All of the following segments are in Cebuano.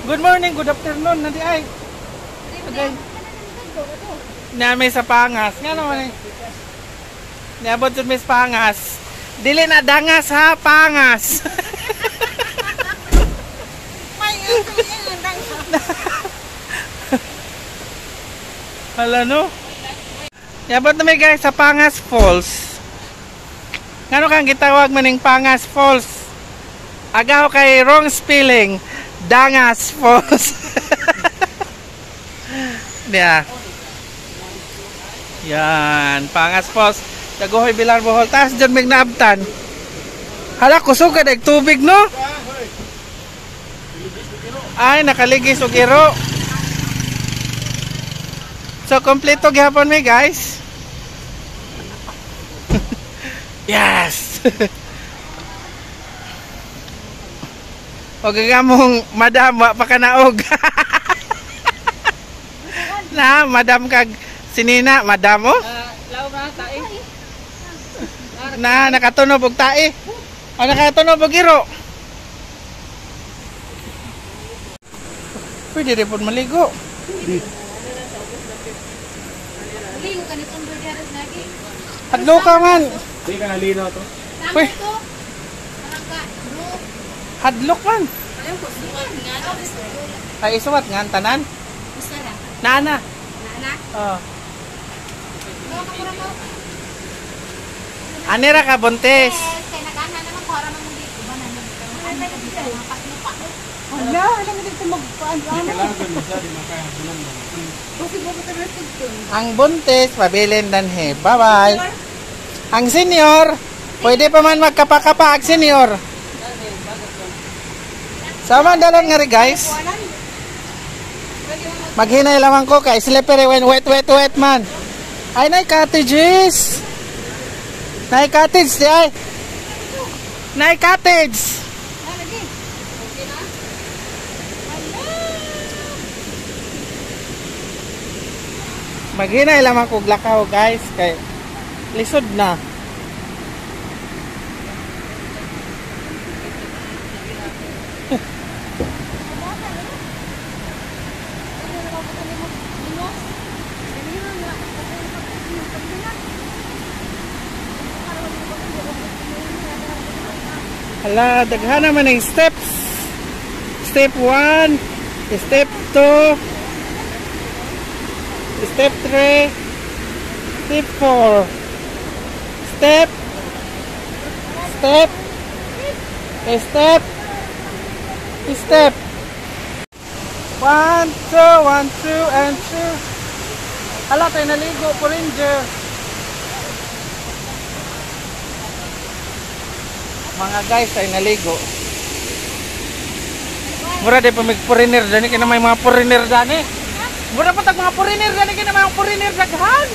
Good morning, good afternoon. Nandi ay. Okay. Nami sa Pangas. Nga naman eh. Niabot sa Miss Pangas. Dili na dangas ha, Pangas. Hala no. Niabot na mi guys sa Pangas Falls. Ngano kang gitawag maning Pangas Falls? Agaw kay wrong spelling. Dangas Falls. Yeah. Yan, Pangas Falls. Dagohoy Bilar Bohol. Taas dyan may naabtan. Hala, kusog ka dag tubig no? Ay, nakaligis og iro. So, kompleto gihapon mi guys. Yes. O gagamong madam wa pa ka naog. Na, madam kag sinina, madam oh. Law ba tae? Na nakatunob og tae. O nakatunob og iro. Pwede rin po maligo. Ligo ka nitong burgeras lagi. Hadlo ka man. Di ka nalino to. Tama Uy. ito. Parang ka, bro. Hadlok man. Nga no. Ay isuwat nga ang tanan. Gusto na. Nana. Nana. Oh. Ikaw ka mura ko. Anira ka buntis. Yes, kay nagana naman ko ara man dito. Ba na ano ka dito mga paslupa. Wala, wala mo dito magpaan. Ang buntis pabilin danhe. Bye-bye. Ang senior, pwede pa man magkapakapa ang senior. Sama dalon nga rin guys. Maghinay lamang ko kay slippery when wet wet wet man. Ay nay cottages. Nay cottage di ay. Nay cottage. Maghinay lamang ko lakaw guys kay lisod na. Hala, daghan naman ang steps. Step 1, step 2, step 3, step 4, step, step, step, step. 1, 2, 1, 2, and 2. Hala, tayo naligo po ranger. Mga guys, ay naligo. Mura di pa may foreigner dani kay na may mga foreigner dani. Mura pa tag mga foreigner dani kay na may mga foreigner daghan.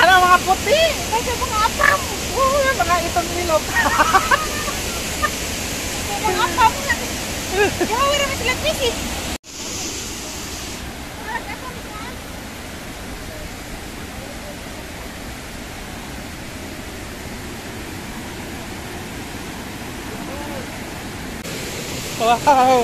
Ana mga puti, kay mga apam. Mga itong ilok. Mga apam. Gawi ra sila busy. Wow.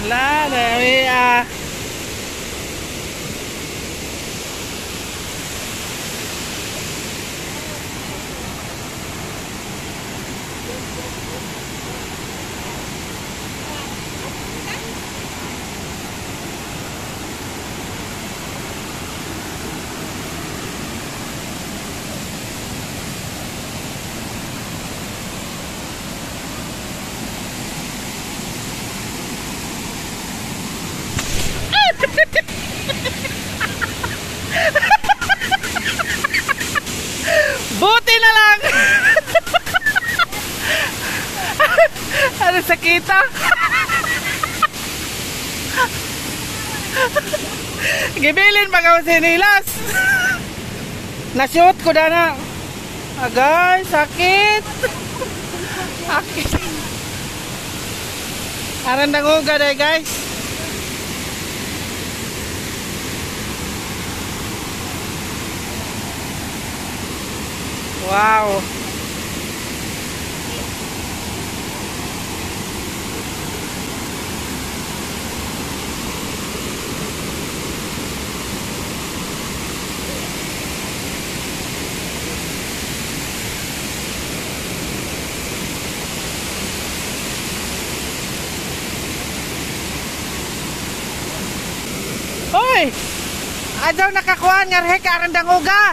Wala, dami ah. Buti na lang. Ano sakita? Gibilin pa ka sinilas. Nashoot ko dana. Agay, sakit. Sakit. Aran danguga day guys. Wow. Hoy! Adaw nakakuan nga reh ka aran danguga.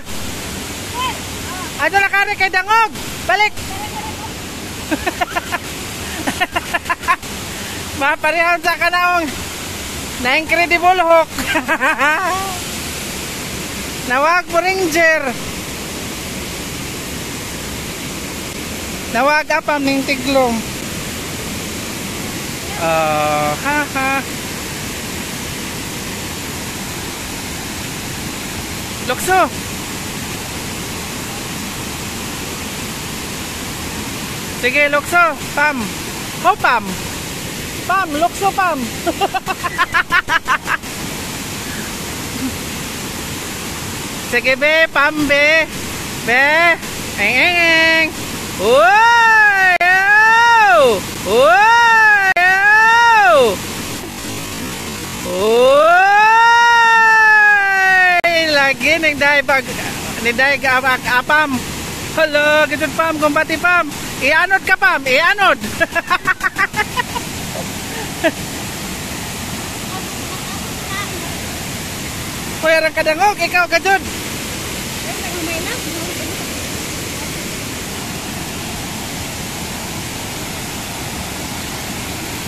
Adaw nakare kay dangog. Balik. Maparehon sa kanaong na Incredible Hulk. Nawag mo ranger. Nawag apam ning tiglom. Ha ha. Lokso. Sige, lokso. Pam. Ho, pam. Pam, lokso, pam. Sige, be. Pam, be. Be. Eng, eng, eng. Uy! Oh! Uy! Oh! Uy! Lagi nagdahi pag niday ka apam. Hello, gitod pam, kumbati pam. Ianod ka pam, ianod. Hoy, arang kadangog, ikaw ka jud.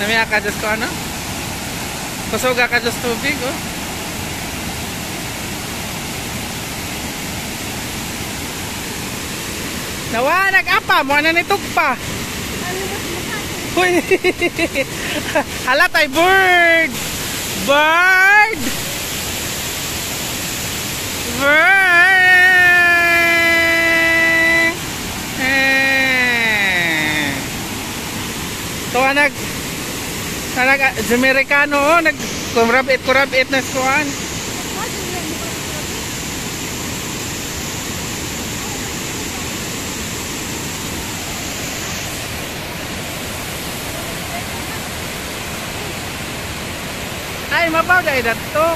Namiya ka Diyos ko ano? Kusuga ka Diyos tubig oh. Nawa, nag-apa. Muna na nitog pa. Uy! Hala tay bird! Bird! Bird! Eh. Tuwa nag Amerikano oh, nag kurab-it na suan. Ay, mabaw dahil dato.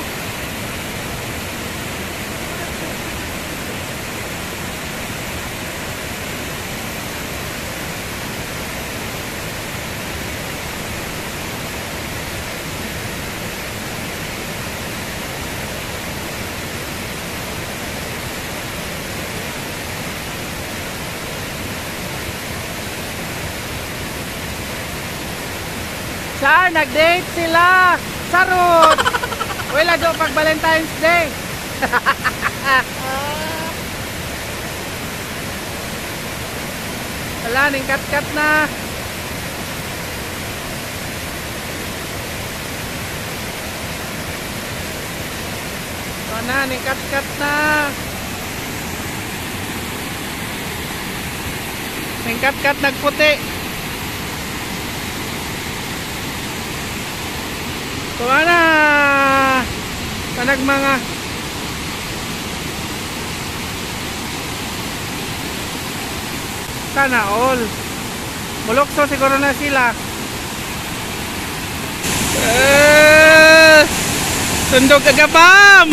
Char, nag-date sila. Sarot. Wala do pag Valentine's Day. Wala ning kat-kat na. Wala ning kat-kat na. Ning kat-kat nagputi. Tuwa na. Tanag mga sana all. Mulokso siguro na sila. Sundog ka pam.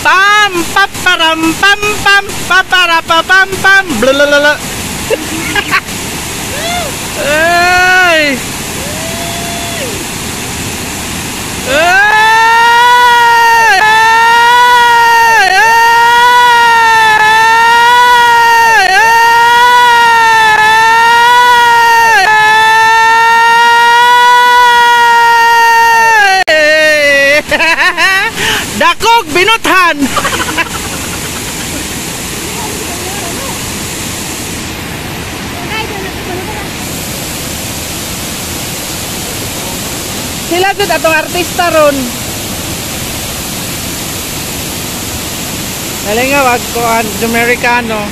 Pam paparam pam pam papara pa pam pam. Blalalala. Ay. Ay! Ay! Ay! Dakog binuthan. Sila jud atong artista ron. Dali nga wag ko an Amerikano.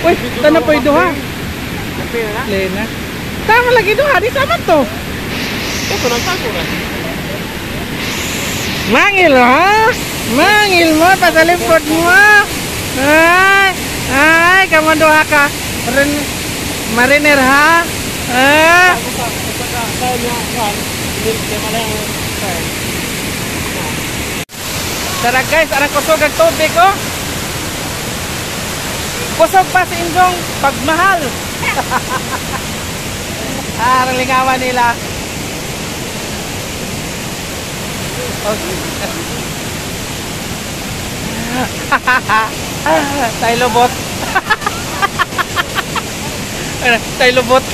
Uy, tana po duha. Lena. Tama lagi duha, di sama to. Mangil ha? Mangil mo pasalipod mo. Ay, ay, kamo duha ka. Mariner ha? Ah. Tara guys, arang kusog ang tubig oh. Kusog pa si Indong pagmahal. Arang lingawan nila. Okay. Tayo lobot. Tayo lobot.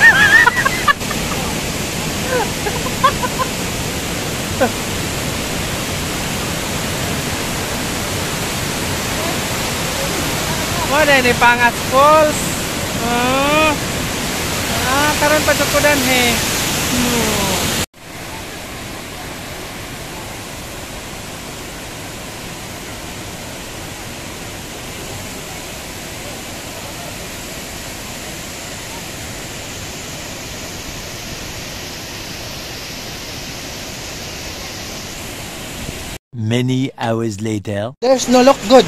Wala ni Pangas Falls. Karon pa ko dan he. Many hours later. There's no look good.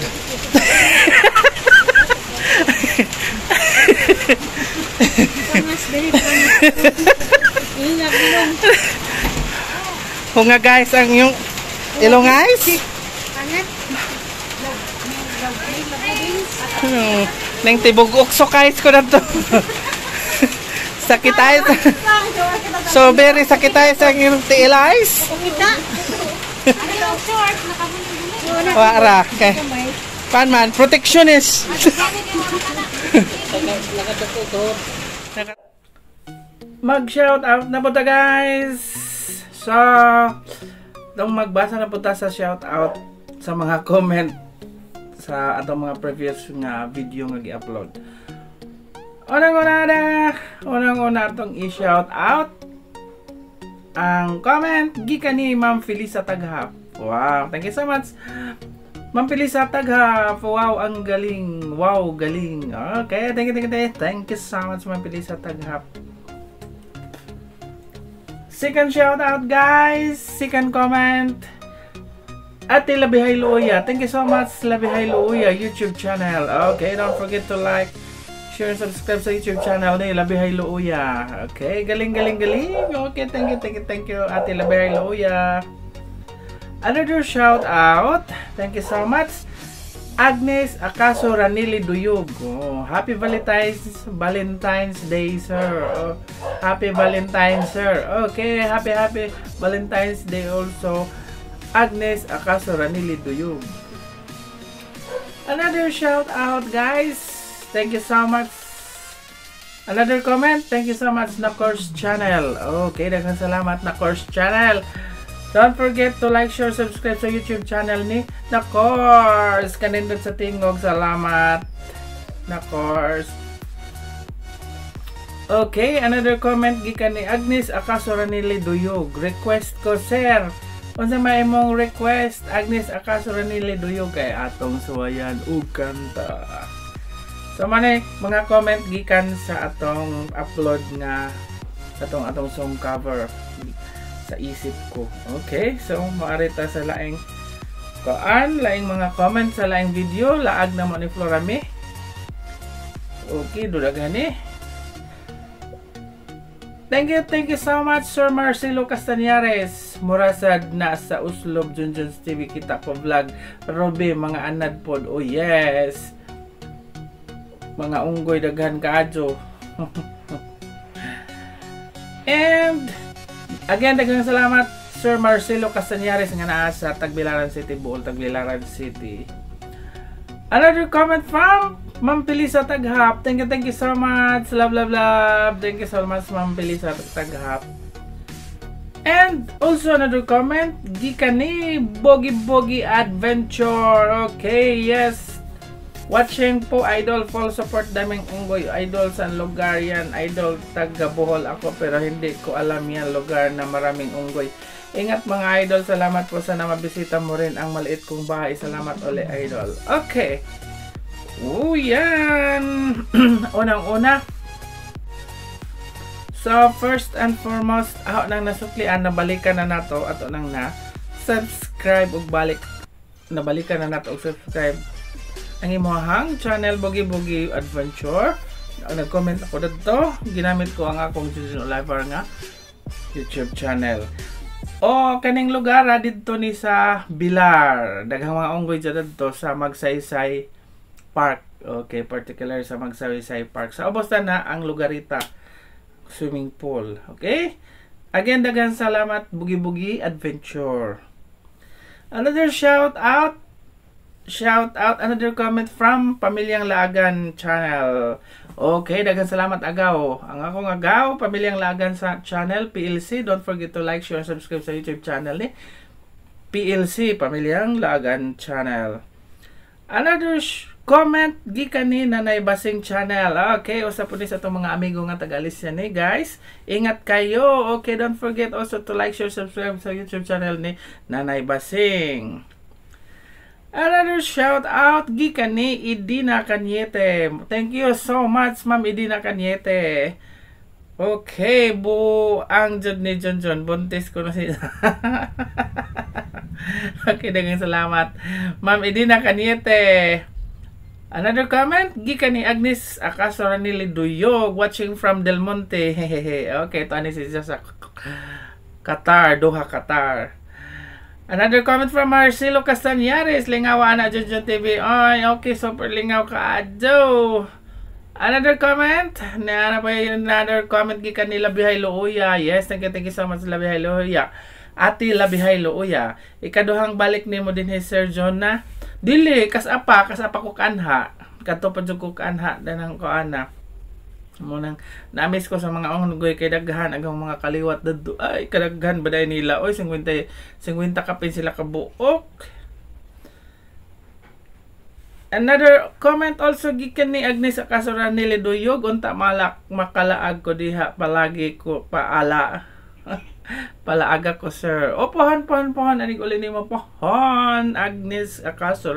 Hunga guys ang yung ilong guys. Nang tibog ukso guys ko na to. Sakit tayo. So very sakit tayo sa inyong tiil guys. Wara kay. Pan man protectionist. Mag-shout out na po ta guys. So, nung magbasa na po ta sa shout out sa mga comment sa atong mga previous nga video nga gi-upload. Unang-una atong i-shout out ang comment gikan ni Ma'am Felisa Taghap. Wow, thank you so much. Ma'am Felisa Taghap. Wow, ang galing. Wow, galing. Okay, thank you, thank you, thank you so much Ma'am Felisa Taghap. Second shout out guys, second comment, Ate Labihay Luoya. Thank you so much Labihay Luoya YouTube channel. Okay, don't forget to like, share, and subscribe sa YouTube channel ni Labihay Luoya. Okay, galing, galing, galing. Okay, thank you, thank you, thank you Ate Labihay Luoya. Another shout out, thank you so much Agnes Acaso Ranili Duyog. Oh, happy Valentine's Day, sir. Oh, happy Valentine's, sir. Okay, happy Valentine's Day also, Agnes Acaso Ranili Duyog. Another shout out, guys. Thank you so much. Another comment. Thank you so much, Nakors Channel. Okay, daghang salamat, Nakors Channel. Don't forget to like, share, subscribe sa YouTube channel ni Nakors. Kanindot sa tingog. Salamat, Nakors. Okay, another comment gikan ni Agnes Acaso Ranili Duyog. Request ko, sir. Unsa may imong request, Agnes Acaso Ranili Duyog? Kay atong suwayan ug kanta. So man mga comment gikan sa atong upload nga atong song cover sa isip ko. Okay, so maari ta sa laing koan, laing mga comment sa laing video, laag na mo ni Florami. Okay, dudaghan ni. Thank you so much Sir Marcelo Castañares. Murasad na sa Uslob Junjun's TV kita ko vlog. Robe mga anad pod. Oh yes. Mga unggoy daghan kaadyo. And again, daghang salamat Sir Marcelo Castañares nga naa sa Tagbilaran City, Bool, Tagbilaran City. Another comment from Ma'am Felisa Taghap. Thank you so much. Love, love, love. Thank you so much Ma'am Felisa Taghap. And also another comment gikan ni Bogi Bogi Adventure. Okay, yes. Watching po idol, full support daming unggoy idol sa lugar yan idol, taga Bohol ako pero hindi ko alam yan lugar na maraming unggoy. Ingat mga idol, salamat po, sana mabisita mo rin ang maliit kong bahay. Salamat uli idol. Okay. Oh, yan! Unang-una. So, first and foremost, ako nang nasuklian, nabalikan na nato, ato nang na subscribe ug balik. Nabalikan na nato og subscribe ang imuhang channel Boogie Boogie Adventure. Nag-comment ako dito, ginamit ko ang akong Junjun Oliver nga YouTube channel. O kaning lugar didto ni sa Bilar. Daghang mga unggoy dyan didto sa Magsaysay Park. Okay, particular sa Magsaysay Park. Sa ubos na ang lugarita swimming pool. Okay? Again, daghang salamat Boogie Boogie Adventure. Another shout out, another comment from Pamilyang Laagan Channel. Okay, daghang salamat agaw. Ang akong agaw, Pamilyang Laagan sa channel PLC. Don't forget to like, share, and subscribe sa YouTube channel ni PLC, Pamilyang Laagan Channel. Another comment gikan ni Nanay Basing Channel. Okay, usa po ni sa atong mga amigo nga taga-Alicia ni guys. Ingat kayo. Okay, don't forget also to like, share, subscribe sa YouTube channel ni Nanay Basing. Another shout out gikan ni Idina Cañete. Thank you so much, Ma'am Idina Cañete. Okay, buang jud ni John John. Buntis ko na siya. Okay, daghang salamat, Ma'am Idina Cañete. Another comment gikan ni Agnes Acaso Ranili Duyog, watching from Del Monte. Hehehe. Okay, ito ani siya sa Qatar, Doha, Qatar. Another comment from Marcelo Castañares. Lingaw ana Junjun TV. Ay, okay, super lingaw ka adyo. Another comment. Na pa yung another comment gikan ni Labihay Luuya. Yes, thank you so much Labihay Luuya. Ate Labihay Luuya. Ikaduhang balik nimo din Sir John na. Dili kasapa ko kanha. Kadto pa jud ko kanha danang ko ana. Mo nang na-miss ko sa mga unggoy kay daghan ang mga kaliwat dadto. Ay, kadaghan ba dai nila? Oy, 50 kapin sila kabuok. Another comment also gikan ni Agnes Acaso Ranili Duyog, unta malak makalaag ko diha palagi ko paala. Palaaga ko sir. O pohon anig uli nimo pohon Agnes Acaso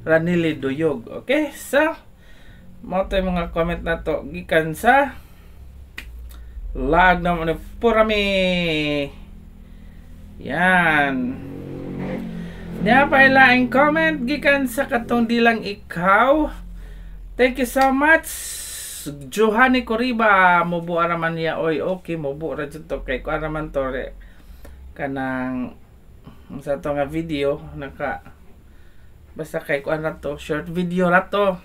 Ranili Duyog. Okay, so mo to yung mga comment na to gikan sa lag naman ni Purami. Yan. Niya pa ilaing comment gikan sa katong dilang ikaw. Thank you so much Johanny Coriba. Mubuo raman niya oy. Okay, mubuo ra jud to kay kuan raman to re kanang sa to nga video naka basta kay kuan ra to, short video ra to.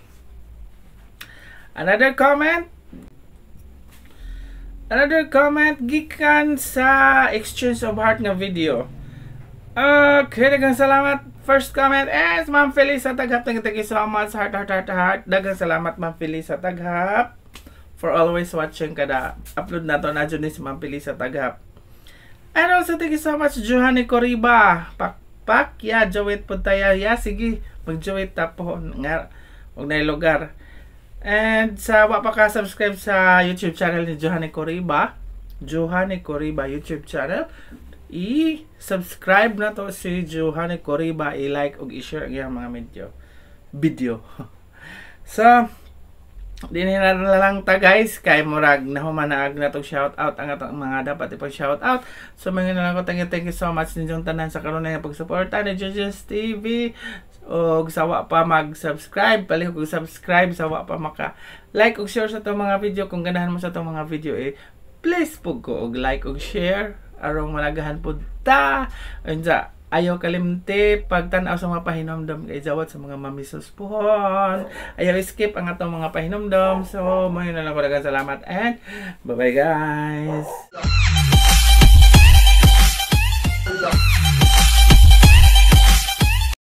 Another comment gikan sa Exchange of Heart nga video. Okay, daghang salamat. First comment is Ma'am Felisa Taghap. Thank you so much. Heart, heart, heart, heart. Daghang salamat Ma'am Felisa Taghap for always watching kada upload nato na dyan ni si Ma'am Felisa Taghap. And also thank you so much Johanny Coriba. Pakpak ya, jowit po tayo. Ya, sige, mag-jowit ta po nga og nay lugar. And sa wa pa ka subscribe sa YouTube channel ni Johanny Coriba, Johanny Coriba YouTube channel, i-subscribe na to si Johanny Coriba, i-like ug i-share ang iyang mga video. So, dinhi na lang ta guys kay murag nahuman na ag natong shout out ang atong mga dapat ipag-shout out. So mga na lang ko, thank you so much ninyong tanan sa karon nga pagsuporta ni Junjun's TV. Og sawa pa mag-subscribe, palihog og subscribe, sawa pa maka like og share sa atong mga video. Kung ganahan mo sa atong mga video please pug ko og like og share aron malagahan pud ta. Unsa ayaw kalimti pagtan-aw sa mga pahinomdom kay jawat sa mga mamisos pohon. Ayaw skip ang atong mga pahinomdom. So mo na lang ko, daghang salamat and bye bye guys.